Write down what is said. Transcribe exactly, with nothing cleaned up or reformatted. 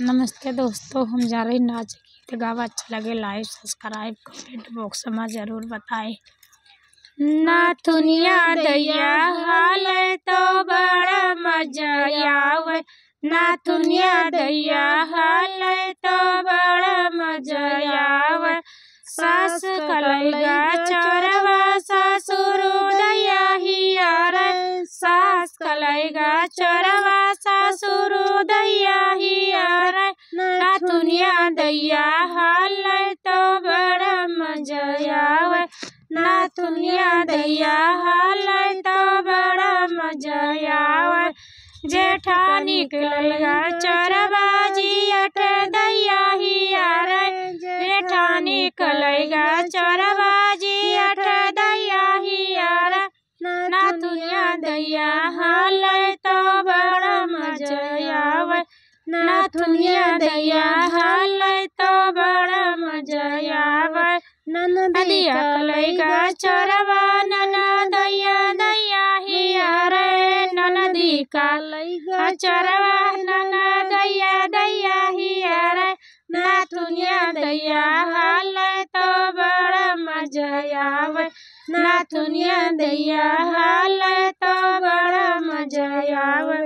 नमस्ते दोस्तों, हम जा रहे नाच गीत गावा। अच्छा लगे like, subscribe, comment box में जरूर बताएं। नाथुनिया दैया हाले तो बड़ा मजा आवे, नाथुनिया दैया हाले तो बड़ा मजा आवे। सास कलैगा चोरवा ससुर दैया हिया रे, सास कलैगा चोरवा ससुर दैया हिया रे। नाथुनिया दैया हाले तो बड़ा मजा आवे, नाथुनिया दैया हाले तो बड़ा मजा आवे। जेठानी कलैगा चोरवा जियट दैया हिया रे, जेठानी कलैगा चोरवा जियट दैया हिया रे। नाथुनिया दैया हाले तो बड़ा मजा आवे, नाथुनिया दैया हाले तो बड़ा मजा आवे। ननदिया कलैगा चोरवा ननदैया दैया हिया रे, ननदी कलैगा चोरवा ननदैया दैया हिया रे। नाथुनिया दैया हाले तो बड़ा मजा आवे, नाथुनिया दैया हाले तो बड़ा मजा आवे।